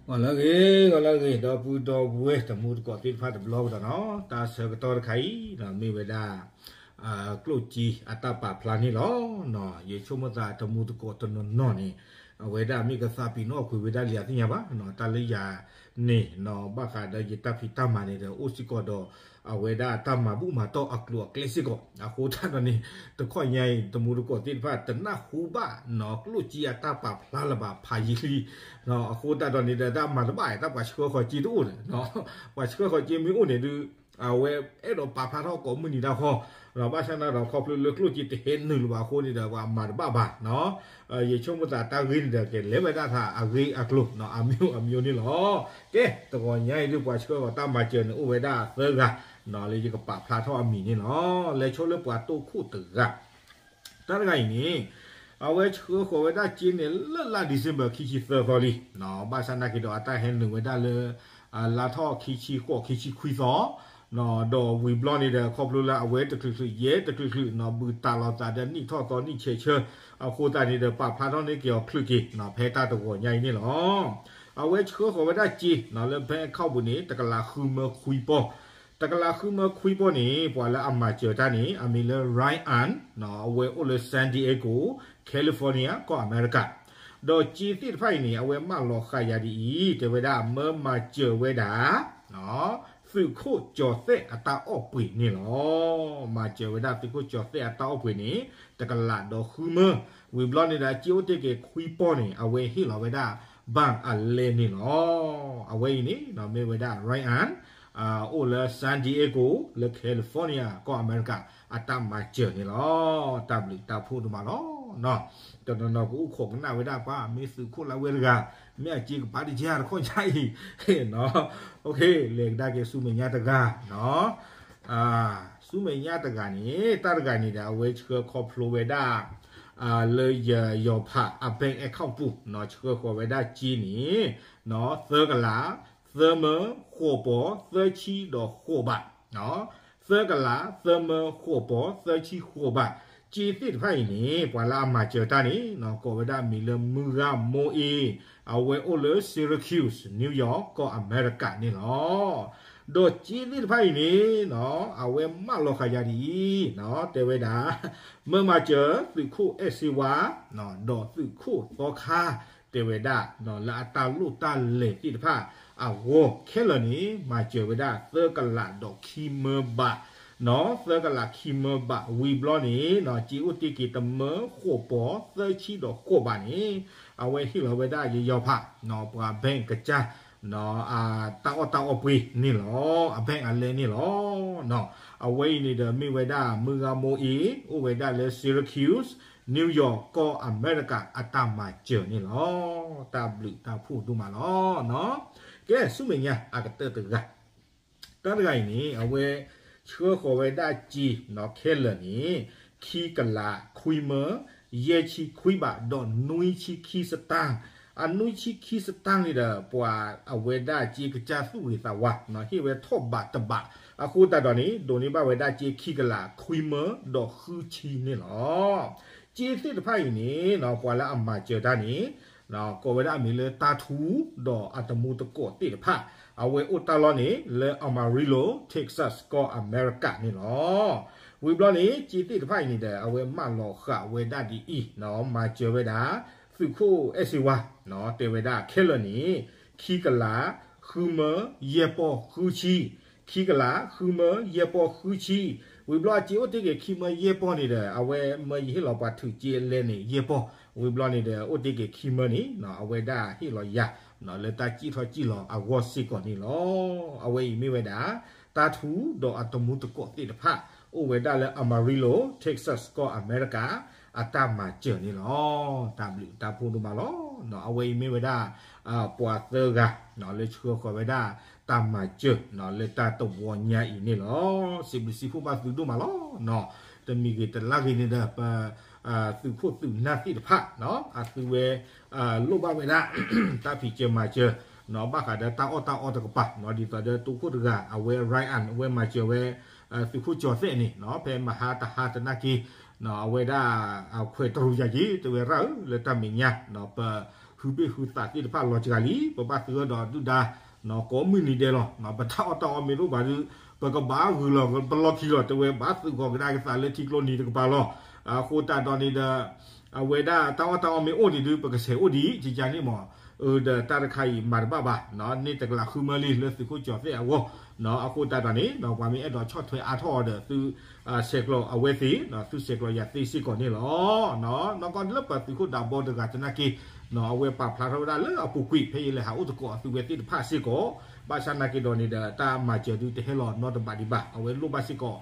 ဂီၤလၢအဂ့ၤ ဂီၤလၢအဂ့ၤ ဒီပုၢ်ဒီဝဲၢ်တမူတကိးသ့ၣ်တဖၣ်တဘျီကဒီးနီၤ, တၢ်ဆၢကတီၢ်တခါအံၤ မ့ၢ်ဝဲဒၣ် ကျိၣ်စ့အတၢ်ပာ်ဖျါန့ၣ်လီၤ. ယဆိကမိၣ်သးတမူတကိးတနီၤနီၤန့ၣ် အဝဲဒၣ်မ့ၢ်ကသးပ့ၤနီၣ်ကွံာ်ဝဲဒၣ်လံအသ့ၣ်ညါဘၣ်နီၤ, တၢ်လၢယၤန့ၣ်နီၤ ဘၣ်ဃးဒီးယတၢ်ဖံးတၢ်မၤန့ၣ်ဒီး အိၣ်စ့ၢ်ကီးဒီး အဝဲဒၣ်တၢ်မၤဘူၣ်မၤတီၢ်အကျိၤအကျဲစ့ၢ်ကီး, အဃိသတးဒီးန့ၣ် တခီညါအံၤ တမူတကိးသ့ၣ်တဖၣ် တနၢ်ဟူဘၣ်နီၤ ကျိၣ်စ့အတၢ်ပာ်ဖျါလၢၤဘၣ်ဖးယံာ်လံ, အဃိသတးဒီးန့ၣ်ဒီး တၢ်မၤတဘၣ် တၢ်ပှၤဆှၢဃီၤစ့တအိၣ်န့ၣ်, ပှၤဆှၢဃီၤစ့မ့ၢ်အိၣ်န့ၣ်ဒုး အဝဲအဲၣ်ဒိးပာ်ဖျါထီၣ်ကိးမုၢ်နံၤဒၣ်ဃီ, ဘၣ်ဆၣ်န့ၣ်ဒီး ခီဖျိလၢကျိၣ်စ့တဟဲနုာ်လၢၤဘၣ်အဃိန့ၣ်ဒီး ပှၤမၤတဘၣ်ဘၣ်နီၤ, ယဆိကမိၣ်သးတၢ်ဂ့ၢ်န့ၣ်ဒီး ကလဲၤဝဲဒၣ်သးအဂ့ၢ်အကျိၤနီၤ အမံၤအမံၤန့ၣ်လီၤ. ကဲ တဂီၤညါအံၤဒုး ပှၤဆှၢဃီၤတၢ်မၤစၢၤန့ၣ် အိၣ်ဝဲဒၣ်သၢဂၤ လၢယကပာ်ဖျါထီၣ်အမံၤန့ၣ်လီၤ. လဲၤဆိလၢပှၤတိခိၣ်တဂၤ တၢ်တဂၤအံၤန့ၣ် အဝဲဆှၢဃီၤဝဲဒၣ်စ့န့ၣ် လၢလါ December ခံဆံသၢသီလံ, ဘၣ်ဆၣ်နာ်က့ဒီး အတၢ်ဟဲနုာ်ဝဲဒၣ်လၢ လါထီၣ်ခံဆံဃိး ခံဆံခွံသီ, ဒီးဝံၤဘျီန့ၣ်ဒီး ခီဖျိလၢအဝဲတချုးချုး ယဲတချုးချုးနီၤ ဘုးတၢ်လီၤသးဒီးနံၣ်ထီၣ်သီ နံၣ်ဆဲးဆၢ အဃိသတးန့ၣ်ဒီး ပာ်ဖျါထီၣ်န့ၢ်က့ၤအီၤချုးက့ၤနီၤ ဖဲတၢ်တဂီၤညါအံၤန့ၣ်လီၤ. အဝဲဆှၢဃီၤဝဲဒၣ်စ့နီၤ လၢ bank account ပူၤန့ၣ် တကလးဃုမၢခွံပီၢ်, တကလးဃုမၢခွံပီၢ်န့ၣ် ပှၤလၢအမၤစၢၤတၢ်န့ၣ် အမံၤလၢ Ryan နီၤ အဝဲအိၣ်လၢ San Diego, California ကီၢ်အမဲရကၤ, ဒီးစ့သ့ၣ်တဖၣ်အံၤန့ၣ် အဝဲမၢလီၤဃာ်ယၤဒ်အံၤ တဲဝဲဒၣ် မၢမၤစၢၤဝဲဒၣ် သုးခိၣ်ကၠီၤသဲးအတၢ်အီၣ်ပှ့ၤန့ၣ်လီၤ. မၤစၢၤဝဲဒၣ်သုးခိၣ်ကၠီၤသဲးအတၢ်အီၣ်ပှ့ၤန့ၣ် တကလးဒီးဃုမၢ, ဝံၤဘျီန့ၣ်ဒီး အစ့အိၣ်တ့ၢ်က့ၤခွံပီၢ်န့ၣ် အဝဲဟ့ၣ်လီၤဝဲဒၣ် bank အလဲန့ၣ်လီၤ. အဝဲအံၤန့ၣ် မ့ၢ်ဝဲဒၣ် Ryan အိၣ်လၢ San Diego လၢ California ကီၢ်အမဲရကၤ အတၢ်မၤစၢၤန့ၣ်လီၤ. တၢ်ဘျုးတၢ်ဖှိၣ်ဒိၣ်မးလီၤ. တနီၤနီၤကအိၣ်ခိးကနၣ်ဝဲဒၣ်ပှၤ မ့ၢ်သုးခိၣ်လၢဝဲတဂၤ မ့ၢ်အစ့ကပၤတကဲတခီညါအံၤ, လဲၤကဒါက့ၤဆူမဲာ်ညါတဂၤနီၤ, ဆူမဲာ်ညါတဂၤန့ၣ် တၢ်တဂၤန့ၣ်ဒီး အဝဲဆှၢခီဖျိဝဲဒၣ် လၢယယီၤဖးအ bank account ပူၤနီၤ ဆှၢဃီၤဝဲဒၣ်စ့န့ၣ် သၢကလး သၢမၢ ဃိးပီၢ် သၢဆံဒီးဃိးဘး, သၢကလး သၢမၢ ဃိးပီၢ် သၢဆံဃိးဘး, စ့သ့ၣ်တဖၣ်အံၤန့ၣ် ပှၤလၢအမၤစၢၤတၢ်န့ၣ် ကိးဝဲဒၣ်မံၤလၢမုၢ်ဂၤမိၢ်အ့, အဝဲအိၣ်လၢ Syracuse, New York ကီၢ်အမဲရကၤန့ၣ်လီၤ. ဒီးစ့သ့ၣ်တဖၣ်အံၤန့ၣ် အဝဲမၢလီၤဃာ်ယၤဒ်အံၤ, တဲဝဲဒၣ် မၢမၤစၢၤသုးခိၣ်အဲၣ်စ့ဝါ ဒီးသုးခိၣ်သီခါ တဲဝဲဒၣ် လၢအတၢ်လိၣ်တၢ်လဲၤသ့ၣ်တဖၣ်အဂီၢ်ခဲလၢာ်န့ၣ် မၤစၢၤဝဲဒၣ်သၢကလးဒီးခံမၢဘး, သၢကလးခံမၢဘး ဝံၤဘျီန့ၣ် စ့အိၣ်တ့ၢ်က့ၤတမၢဃိးပီၢ် သၢဆံဒီးဃိးဘးန့ၣ် အဝဲဟ့ၣ်လီၤဝဲဒၣ်ယယီၤဖး ပှၤ bank ကစၢ် တၢ်အီၣ်တၢ်အီပှ့ၤန့ၣ်လီၤ, အ bank အလဲန့ၣ်လီၤ. အဝဲအံၤန့ၣ်ဒီးမ့ၢ်ဝဲဒၣ်မုၢ်ဂၤမိၢ်အ့ အိၣ်ဝဲဒၣ်လၢ Syracuse, New York ကီၢ်အမဲရကၤ အတၢ်မၤစၢၤန့ၣ်လီၤ. တၢ်ဘျုးတၢ်ဖှိၣ်ဒိၣ်မးလီၤ. ကဲ ဆူမဲာ်ညါအကတၢၢ်တဂၤ တၢ်တဂၤအံၤန့ၣ် အဝဲဆှၢဃီၤဝဲဒၣ်စ့နီၤ ခဲလၢာ်န့ၣ် ခံကလး ခွံမၢ ယဲၢ်ဆံခွံဘး ဒီးနွံဆံခံစတၢၢ်, အနွံဆံခံစတၢၢ်န့ၣ်ဒီး ပှၤအဝဲဒၣ်စ့ကစၢ်သူၣ်ဂ့ၤသးဝါ ဟ့ၣ်ဝဲထီၣ်ဘးတဘး, အဃိသတးဒီးန့ၣ် ဒိးန့ၢ်ဘၣ်ဝဲဒၣ်စ့ခံကလး ခွံမၢ ဒီးဃုဆံန့ၣ်လီၤ. စ့သ့ၣ်တဖၣ်အံၤန့ၣ် ပှၤလၢအမၤစၢၤတၢ်န့ၣ် ကိးဝဲဒၣ်အမံၤလၢတၢ်ထူ ဒီးအတမူတကိးသ့ၣ်တဖၣ်, အဝဲအိၣ်တၢ်လီၢ်န့ၣ် လၢ Amarillo, Texas ကီၢ်အမဲရကၤန့ၣ်လီၤ. ဝံၤဘျီန့ၣ် စ့သ့ၣ်တဖၣ်အံၤန့ၣ်ဒီး အဝဲမၢလီၤဃာ်ဝဲဒၣ်ဒ်အံၤ, မၤစၢၤဝဲဒၣ် သုးခိၣ်အဲၣ်စ့ဝါ တဲဝဲဒၣ်ခဲလၢာ်န့ၣ် ခံကလး ဃုမၢ ယဲၢ်ပီၢ်ဃုဆံ, ခံကလး ဃုမၢ ယဲၢ်ပီၢ်ဃုဆံ, ဝံၤဘျီအစ့အိၣ်တ့ၢ်က့ၤခံမၢယဲၢ်ပီၢ်န့ၣ်ဒီး အဝဲမၢယဟ့ၣ်လီၤပှၤထုးစ့လဲန့ၣ် ယဲၢ်ပီၢ်, ဝံၤဘျီန့ၣ်ဒီး အိၣ်တ့ၢ်က့ၤခံမၢန့ၣ် အဝဲဒၣ်ဟ့ၣ်လီၤယၤ လၢတၢ်စံၣ်ထီၣ်စံၣ်လီၤအဂီၢ်စ့ၢ်ကီးန့ၣ်လီၤ. အဝဲအံၤမ့ၢ်ဝဲဒၣ် တၢ်ထူဒီးအတမူတကိးသ့ၣ်တဖၣ် အိၣ်ဝဲဒၣ်လၢ Amarillo, Texas ကီၢ်အမဲရကၤ အတၢ်မၤစၢၤန့ၣ်လီၤ. တၢ်ဘျုးတၢ်ဖှိၣ်ဒိၣ်မးလီၤ. အဝဲအံၤမ့ၢ်ဝဲဒၣ် ပှၤသၢဂၤ လၢဆှၢဃီၤဝဲဒၣ် တၢ်မၤစၢၤ လၢတၢ်တဝီညါအံၤန့ၣ်လီၤ. စံးဘျုးစံးဖှိၣ်ဘၣ်သုဒိၣ်မးလီၤ. တမံၤဂ့ၤတလါဂ့ၤန့ၣ်ဒီး ပ သုးခိၣ်သုးနၢ်သ့ၣ်တဖၣ် အသုဝဲ လိၣ်ဘၣ်ဝဲဒၣ် တၢ်ဖံးစၢၤမၤစၢၤ ဘၣ်ဃးဒီးတၢ်အီၣ်တၢ်အီတကပၤ ဒ်သိးဒီးတိခိၣ်တဂၤ အဝဲ Ryan အဝဲမၤစၢၤဝဲ သုးခိၣ်ကၠီၤသဲးန့ၣ် ဖဲမဟါတဟါသနာ်က့ အဝဲဒၣ် ခွဲးတရူးယၤက့ၤ တဲဝဲရၣ်ဧၢ လၢတၢ်မဲာ်ညါ ပ ဟုဘ့ၣ်ဟုသးသ့ၣ်တဖၣ်လီၤစှၤလံ ပဘၣ်သုးအၢဒီးဒုၣ်ဒါ ကိးမုၢ်နံၤဒဲးလီၤ. ပတၢ်အီၣ်တၢ်အီမ့ၢ်တအိၣ်ဘၣ်ဒီး ပကဘၣ်ဂုာ်လီၤပလီၢ်ခံလီၤ တဲဝဲဘၣ်သုးဂီၤကဒါကသးလၢထံကျိနံၤတကပၤလီၤ. အဃိသတးဒီးန့ၣ်ဒီး အဝဲဒၣ်တၢ်အီၣ်တၢ်အီမ့ၢ်အိၣ်ဒံးဒီး ပကဆဲးအိၣ်ဒံး ကကန့ၣ်မး, အၢ ဒီးတၢ်တခါအံၤမၤတဘၣ်ဘၣ်, န့ၢ်တကလးဃုမၢလံလၢသုးခိၣ်ကၠီၤသဲၣ်အဂီၢ်. အဃိသတးဒီးန့ၣ် ပှၤမ့ၢ်အဲၣ်ဒိးဆီၣ်ထွဲအါထီၣ်အီၤဒီး သုဆဲးကျိးအဝဲသ့ၣ် သုဆဲးကျိးယၤသ့စ့ၢ်ကီးန့ၣ်လီၤ. နီၢ်ကီၢ်လၢပသုးခိၣ်ဒးဘီတဂၤသနာ်က့ အဝဲပာ်ဖျါထီၣ်ဝဲဒၣ်လၢအပူၤကွံာ် ဖဲအံၤလဲၤဟးအိၣ်သကိးအသုးဝဲသ့ၣ်တဖၣ်စ့ၢ်ကီး, ဘၣ်ဆၣ်နာ်က့ဒီးန့ၣ်ဒီး တၢ်မၤစၢၤဒုးတဟဲလီၤနီတဘးဒံးဘၣ်. အဝဲလိၣ်ဘၣ်စ့ၢ်ကီး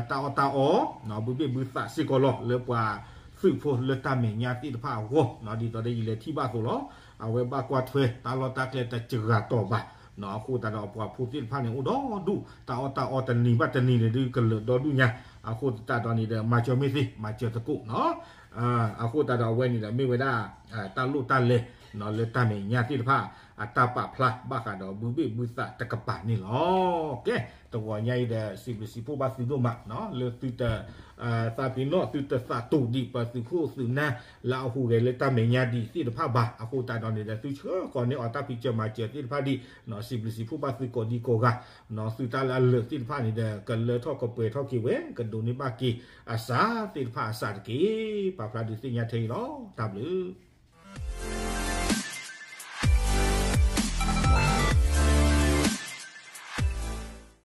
တၢ်အီၣ်တၢ်အီ, ဘုဘ့ၣ်ဘုသးစ့ၢ်ကီးလီၤ လၢပှၤသုးဖိလၢတၢ်မဲာ်ညါသ့ၣ်တဖၣ်အဂီၢ်, ဒ်သိးဒီးယလဲၤထံၣ်ဘၣ်အသိးလီၤ. အဝဲဘၣ်ကွၢ်ထွဲတၢ်လီၢ်တၢ်ကျဲတစှၤတီၤဘၣ်. အဃိသတးဒီးပှၤဖိသ့ၣ်တဖၣ်န့ၣ်အိၣ်ဒီဒူၣ် တၢ်အီၣ်တၢ်အီတနံၤဘၣ်တနံၤန့ၣ်ဒုးကလၢာ်ဒီဒူၣ်ညါ. အဃိသတးဒီးန့ၣ်ဒီး မၤစၢၤမ့ၢ်သ့ မၤစၢၤသကိးနီၤ. အဃိသတးဒီးအဝဲန့ၣ်ဒီးမ့ၢ်ဝဲဒၣ် တၢ်လိၣ်တၢ်လဲၤ လၢတၢ်မဲာ်ညါသ့ၣ်တဖၣ် အတၢ်ပာ်ဖျါဘၣ်ဃးဒီးဘုဘ့ၣ်ဘုသးတကပၤန့ၣ်လီၤ. ကဲ တဂီၤညါအံၤဒီး စံးဘျုးစံးဖှိၣ်ဘၣ်သုဒိၣ်မး လၢသုတသးပ့ၤနီၣ် သုတသးတူာ်ဒံးပသုးခိၣ်သုးနၢ် လၢအဟူးဂဲၤလၢတၢ်မဲာ်ညါဒံးသ့ၣ်တဖၣ်ဘၣ်. အဃိသတးဒီးန့ၣ်ဒီး သုဆှၢဃီၤန့ၢ်အီၤတၢ်ဖံးစၢၤမၤစၢၤသ့ၣ်တဖၣ်ဒံး စံးဘျုးစံးဖှိၣ်ဘၣ်သုကိးဒံကိးဂၤ, သုတၢ်လၢအလၢာ်သ့ၣ်တဖၣ်န့ၣ်ဒီး ကလၢထီၣ်ကပှဲၤထီၣ်က့ၤဝဲ ကဒိးန့ၢ်ဘၣ်က့ၤအစၢ်သ့ၣ်တဖၣ်အစၢ်တက့ၢ်. ပာ်ဖျါဒုးသ့ၣ်ညါထဲအံၤလီၤ. တၢ်ဘျုး